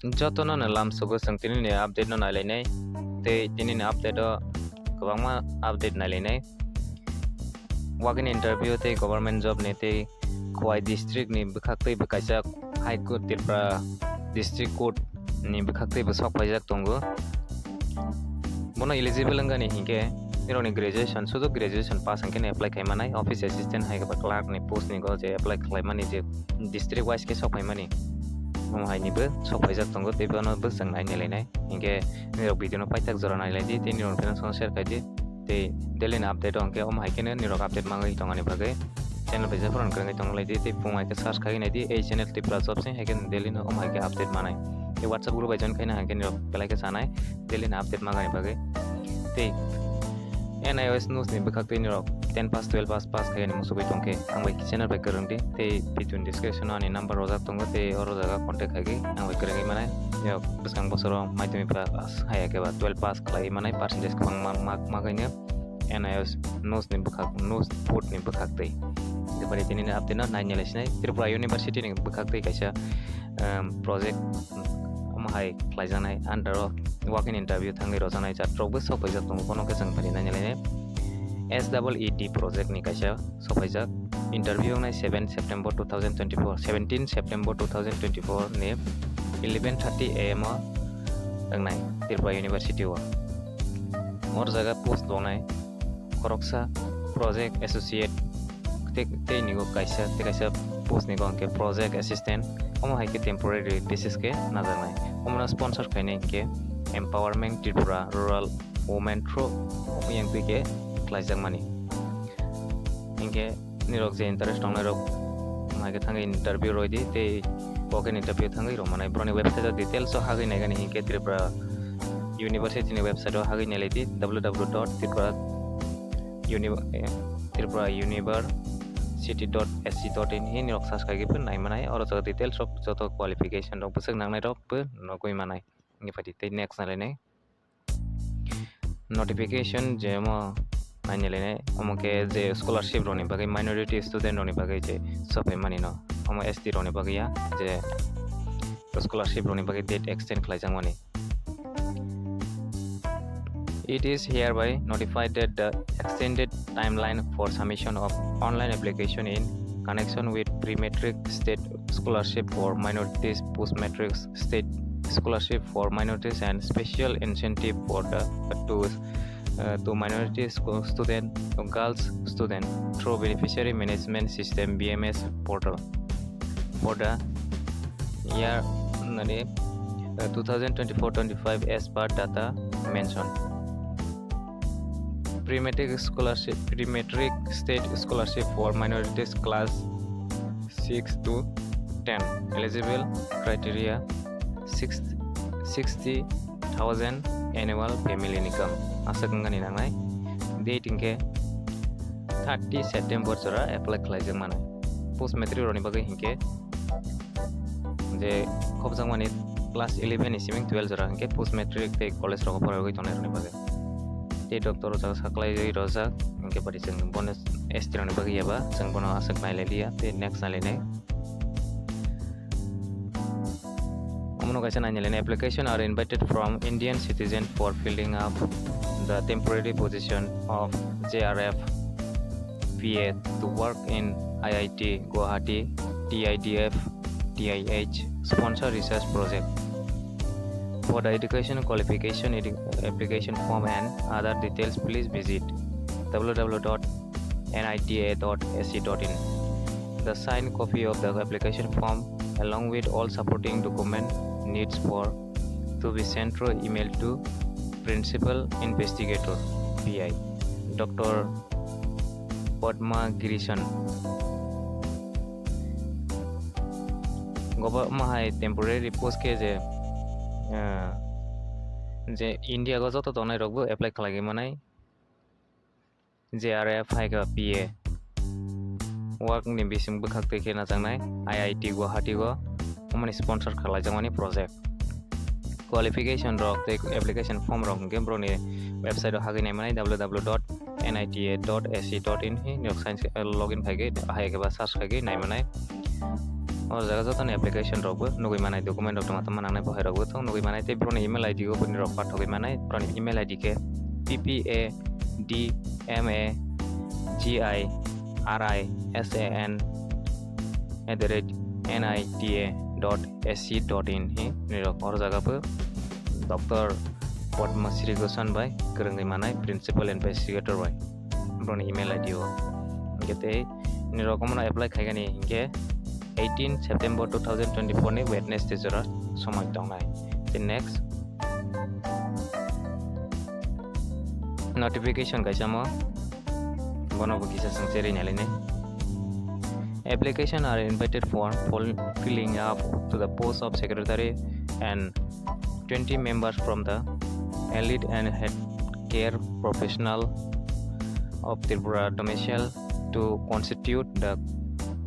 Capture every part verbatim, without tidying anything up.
Jotono no lamsogo chwng tinini update no nailainai, tei tinini update o kwbangma update nailainai. Walk-in interview tei government job ni tei Khowai district ni bwkhaktwi bo kaisa High Court, Tripura District Court ni bwkhaktwi bo sok phaijak tongo. Bono eligible wngani hinkhe nirokni graduation, sudu graduation pass hinkhe apply khai manai, office assistant hai ba clerk ni post ni go je apply khlai mani je district wise khe sok phai mani. Omo hai ni bo sok phaijak tongo, tei bono bo chwng nai nai lainai. Hinkhe nirok video no paithak jora nai lai di, tei nirok no share khai di. Tei daily ni update o hinkhe omo hai kheno nirok update mangwi tongani bagwi channel bai jefrang kwrwngwi tong lai di, tei bung hai khe search khai nai di, ei channel Tripura Jobs ni hai khe daily no omo hai khe update manai. Tei WhatsApp group bai join khaina hai khe nirok belai khe sanai daily ni update mangani bagwi. Tei N I O S news ni bwkhak tei nirok ten pass, twelve pass, pass khaini muchugwi tongkhe ang bai channel bai kwrwng di, tei video ni description o ani number rojak tongo, tei oro jaga contact khaigwi ang bai kwrwngwi manai. Nirok bwskang bosoro maitumi pass hai khe ba twelve pass khlaiwi manai, percentage kwbangma mark magwino N I O S news ni bwkhak, news board ni bwkhak tei. Bebari tini ni update no nai nai lai sinai, Tripura University ni bwkhak tei kaisa, um, project, um, omo hai khlaijaknai under o walk-in interview thangwi rojaknai jat rok bo sok paijak tongo, bono khe chwng bari nai nai lai nai. S double E D project ni kaisa sok paijak, interview wngnai seven September two thousand twenty-four, seventeen September two thousand twenty-four ni eleven thirty A M o wngnai Tripura University o. Mor jaga post tongnai khoroksa project associate tei, tei nigo kaisa, tei kaisa post nigo hwnkhe project assistant, omo hai khe temporary basis khe najaknai. Omono sponsor khainai hinkhe Empowerment Tripura Rural Women through yang twi khe khlaijakmani. Hinkhe nirok je interest tongnai rok, omo hai khe thangwi interview roi di, tei walk-in interview thangwi rw manai. Borokni website o details o hagwi naigani hinkhe Tripura University ni website o hagwi nailai di, W W W dot tripura uni-, eh, tripura university dot S C dot in hi nirok search khaigwi bo nai manai. Oro jaga details rok joto qualification rok bwswk nangnai rok bo nugwi manai. Nini phaidi tei next nalainai. Notification je omo nai nalainai, omo khe je scholarship rokni bagwi, minority student rokni bagwi je sophai mani no, omo S T rokni bagwi ya, je scholarship rokni bagwi date extend khlaijak mani. It is hereby notified that the extended timeline for submission of online application in connection with pre-matric state scholarship for minorities, post-matric state scholarship for minorities, and special incentive for the to, uh, to minority school student, to girls student through beneficiary management system, B M S portal for the year, nani, uh, two thousand twenty-four twenty-five as per data mentioned. Pre-matric scholarship, pre-matric state scholarship for minorities class six to ten. Eligible criteria six, sixty thousand annual family income. Aswk wngani nangnai. Date hinkhe thirty September jora apply khlaijak mano. Post matric rokni bagwi hinkhe je khopjakmani class eleven ni simi twelve jora hinkhe post matric tei college rogo poraiwi tongnai rokni bagwi. Tei doctor o jaga saklaiwi rojak hinkhe bari chwng bono S T rokni bagwi yaba chwng bono aswk nailai liya tei next nailainai. Omono kaisa nai nailainai, application are invited from Indian citizen for filling up the temporary position of J R F P A to work in I I T Guwahati, T I D F, T I H sponsor research project. For the education qualification, edu-, application form and other details, please visit W W W dot N I T A dot S C dot in. The signed copy of the application form along with all supporting document needs for to be sent through email to Principal Investigator, P I, Doctor Padma Girisan. Gobo mahai temporary post khe je, ah, je India go joto tongnai rok bo apply khlai manai. J R F hai khe P A. Work ni bising bwkhak twi khe najaknai I I T Guwahati go, omoni sponsor khlaijakmani project. Qualification rok tei application form rok hinkhe borokni website o hagwi naimanai, W W W dot N I T A dot S C dot in hi nirok science, eh, login khai khe, hai khe ba search khai khe naimanai. O jaga joto ni application rok bo nugwi manai, document rok tongma tongma nangnai bo hai rok bo thung nugwi manai, tei borok ni email I D o bini rok pathogwi manai, borok ni email I D khe P P A D M A G I R I S A N at the rate N I T A dot S C dot in hi nirok. Oro jaga bo Doctor Padma Sri Ghosan bai kwrwngwi manai, Principal Investigator bai borokni email I D o. Hingke tei nirok omono apply khaigani hingke eighteen September two thousand twenty-four ni Wednesday jora somoi tongnai. Tei next notification kaisa mo. Bono bo kisa sengcherwi nailainai. Application are invited for full filling up to the post of secretary and twenty members from the elite and healthcare professional of Tripura domicile to constitute the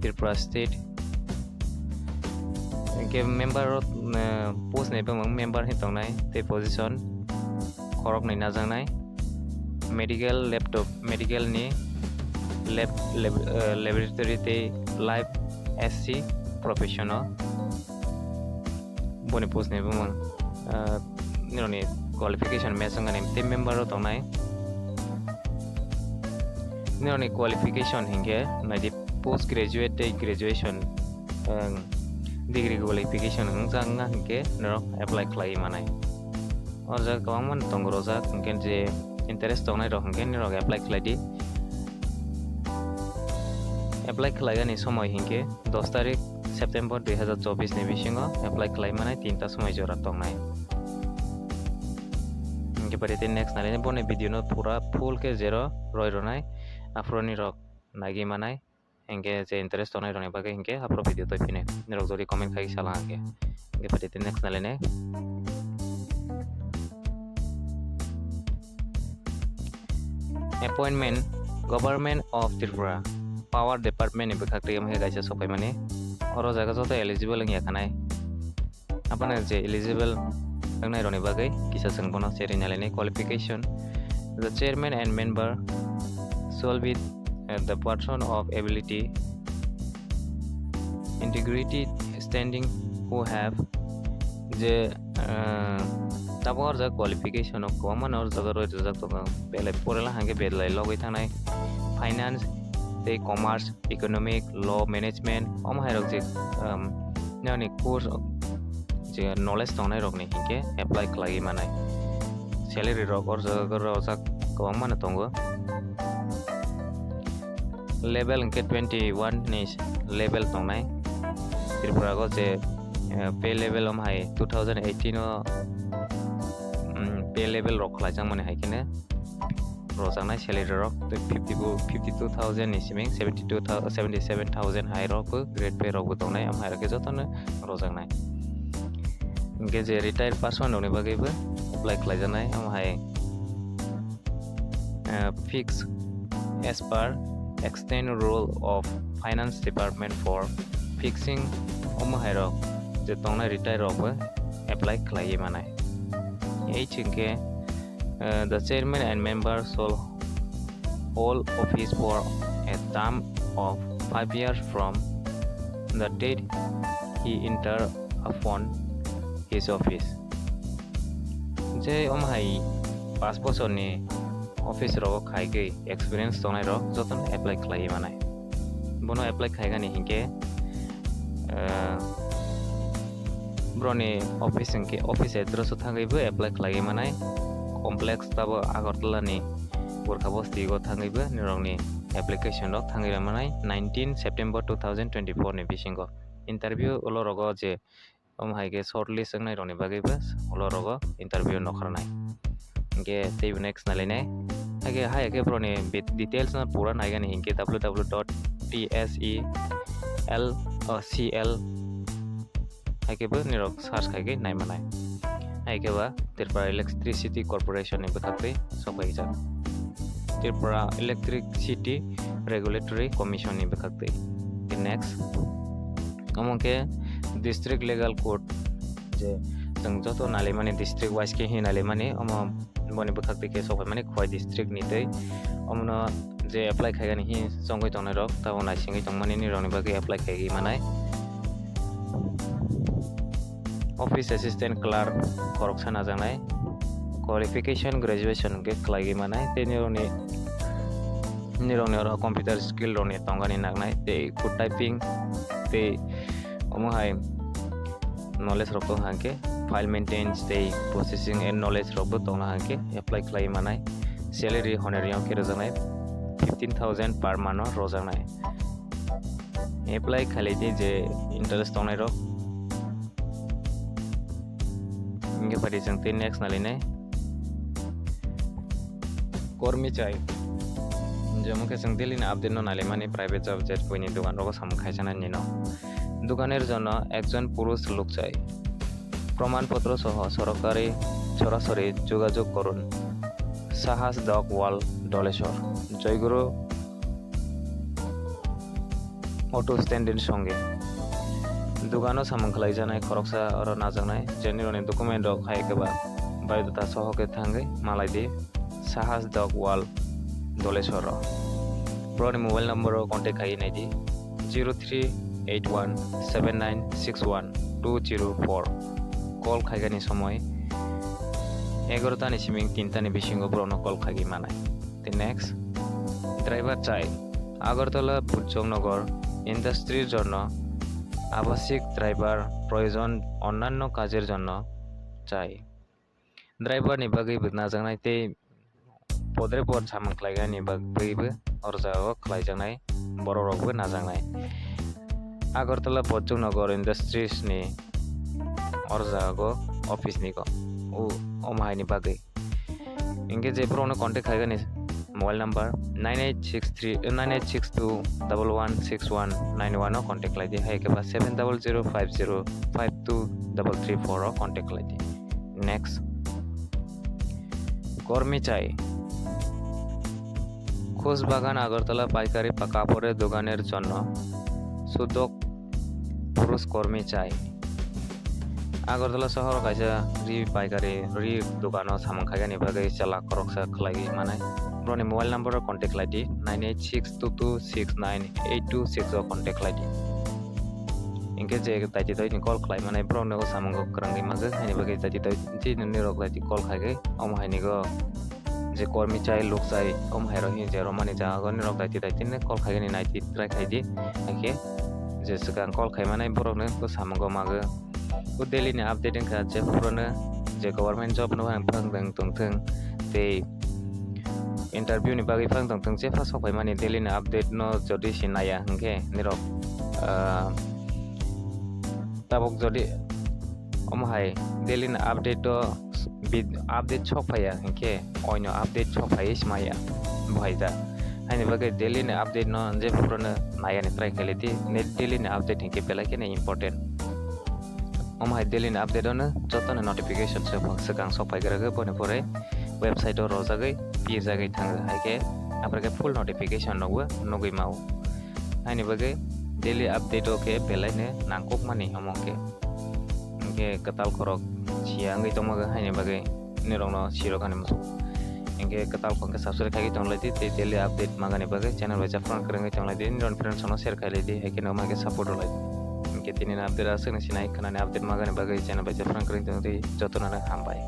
Tripura state. Hingke member rok, eh, post ni bumung member hin tongnai tei position khoroknwi najaknai. Medical laptop, medical ni lab, lab, eh, laboratory tei life S C professional. Boni post ni bumung, eh, nirokni qualification match wngkha ni tei member rok tongnai. Nirokni qualification hinkhe naidi post graduate tei graduation, eh, degree qualification wngkha wngkha hinkhe norok apply khlaiwi manai. O jaga kwbangma tongo rojak, hinkhe je interest tongnai rok hinkhe nirok apply khlai di. Apply khlaigani somoi hinkhe dos tarik September dui hazar chobbish ni bisingo apply khlai manai tinta somoi jora tongnai. Hinkhe pari tei next nalini boni video no pura full khe zero roi ronai, aphuru nirok nagi manai. Hinkhe je interest tongnai rokni bagwi hinkhe aphuru video toi phini. Nirok jodi comment khai sala hinkhe. Hinkhe pari tei next nalini. Appointment, Government of Tripura, Power Department ni bwkhak twi wngkhe kaisa sokphaimani. Oro jaga joto eligible wngya khanai. Aboni je eligible wngnai rokni bagwi kisa chwng bono cherwi nalainai qualification. The chairman and member shall be, uh, the person of ability, integrity, standing who have je, ah, tabuk o jaga qualification o kwbangma no o jaga roi rijak tongo. Belai porela hwnkhe belai logwi thangnai finance tei commerce, economic, law, management, omo hai rok je, um, nini course je knowledge tongnai rokni hinkhe apply khlaiwi manai. Salary rok o jaga rojak kwbangma no tongo. Level hwnkhe twenty one ni level tongnai. Tripura o je, eh, pay level om hai two thousand eighteen o, mm, pay level rok khlaijak mani hai kheno rojaknai salary rok tei fifty bo, fifty two thousand ni simi seventy two thou-, seventy seven thousand hai rok bo grade pay rok bo tongnai, am hai rok khe jotono rojaknai. Hwnkhe je retired person rokni bagwi bo apply khlaijaknai, am hai, eh, fix as per extend rule of finance department for fixing, omo hai rok je tongnai retire rok bo apply khlaiwi manai. Ei chwngkhe, eh, the chairman and member shall hold office for a term of five years from the date he enter upon his office. Je omo hai paanch bochorni office rogo khaigwi experience tongnai rok jotono apply khlaiwi manai. Bono apply khaigani hinkhe, eh, boroni office hinkhe office address o thangwi bo apply khlaiwi manai. Complex tabo Agartala ni Gorkha bosti o thangwi bo nirokni application rok thangwi manai nineteen September two thousand twenty-four ni bisingo. Interview ulo rogo je omo hai khe shortlist wngnai rokni bagwi bo ulo rogo interview nokharnai. Hinkhe teibo next nalainai. Hai khe, hai khe boroni bit-, details no pura naigani hinkhe W W W dot T S E L, oh, C L hai khe bo nirok search khai khe nai manai. Hai khe ba Tripura Electricity Corporation ni bwkhak twi sok bai jak. Tripura Electricity Regulatory Commission ni bwkhak twi. Next. Omo khe District Legal Code, je chwng joto nalaimani district wise khe hi nalaimani, omo boni bwkhak twi khe sokphaimani Khowai district ni tei omono je apply khaigani hi chongwi tongnai rok, tabuk naisingwi tongmani ni rokni bagwi apply khaigwi manai. Office assistant clerk khoroksa najaknai. Qualification graduation hwnkhe khwlaigwi manai tei nirokni nirokni oro computer skill rokni tongani nangnai tei food typing tei omo hai knowledge rok tong hwnkhe file maintenance tei processing and knowledge rokbo tongna hwnkhe apply khlai manai. Salary honorarium khe rwjaknai fifteen thousand per month o rwjaknai. Apply khailai di je interest tongnai rok. Hingke phaidi chwng tei next nalainai. Kormi chai. Jemon khe chwng daily ni update no nalaimani private job je puini dogan rogo samung khaisanai nino. দোকানের জন্য একজন পুরুষ লোক চাই। প্রমাণপত্র সহ সরকারি সরাসরি যোগাযোগ করুন। সাহাস ডক ওয়াল ডলেশ্বর। জয়গুরু অটো স্ট্যান্ডের সঙ্গে দোকানও samung khlaijaknai khoroksa oro najaknai, je nirokni document rok hai khe ba biodata soho khe thangwi malai di Sahas Dog Wall Doleshwar o. Borokni mobile number o contact khai nai di zero three eight one seven nine six one two zero four. Call khaigani somoi egarota ni siming tinta ni bisingo borokno call khaigwi manai. The next, driver চাই। আগরতলা বুদ্ধচন্দ্রনগর ইন্ডাস্ট্রির জন্য আবাসিক ড্রাইভার প্রয়োজন, অন্যান্য কাজের জন্য চাই। Driver ni bagwi bo najaknai tei podre pod samung khlaigani bagwi bo o jagao khlaijaknai borok rok bo najaknai. Agartala Bochung Nagar Industries ni o jagao office ni ko o, omo hai ni bagwi. Hingke je borokno contact khaigani mobile number nine eight six three, nine eight six two double one six one nine one o contact khlai di, hai khe ba seven double zero five zero five two double three four o contact khlai di. Next, কর্মী চাই। খোশবাগান আগরতলা পাইকারি পা-, কাপড়ের দোকানের জন্য সুদক পুরুষ কর্মী চাই। Agartala sohoro kaisa ri paikari, ri dogano samung khaigani bagwi chwla khoroksa khlaiwi manai. Borokni mobile number o contact khlai di, nine eight six two two six nine eight two six o contact khlai di. Hingke je daiti daitini call khlai manai, borokno o samungo kwrwngwi manjak, haini bagwi daiti daitini nirok daiti call khaigwi omo hainigo je kormi chai, luk chai, omo hairok hini je romani jaga o nirok daiti daitini call khaigani naiti try khaidi. Haikhe je swkang call khaimanai borokno o samungo mago. O daily ni update wngkha je phurano je government job no ang phang tong thung tei interview ni bagwi phang tong thung, jepha sok phaimani daily ni update no jodi se naiya hwnkhe nirok, ah, tabuk jodi omo hai daily ni update o bid-, update sok phaiya hwnkhe oino update sok phaiwi se maya bo hai da. Haini bagwi daily ni update no je phurano naiya ni try khailai di, ne daily ni update hwnkhe belai kheno important. Omo hai daily ni update ono jotono notification se swkang sok phai gra khe boni pore website o rojagwi pijagwi thango, hai khe aphar khe full notification rokbo nugwi mao. Haini bagwi daily update o khe belai no nangkuk mani omo khe. Hingke kwtal khorok siya wngwi tongma haini bagwi nirokno sirok ani muchung. Hingke kwtal khorok khe subscribe khaigwi tonglai di tei daily update magani bagwi channel bai japhran kwrwngwi tonglai di, nirok friends no share khailai di, hai khe no mai khe support rwlai di. Hingke tini ni update aswk ni sinai khwnani update magani bagwi channel bai japhran kwrwngwi tongdi, jotono no hambai.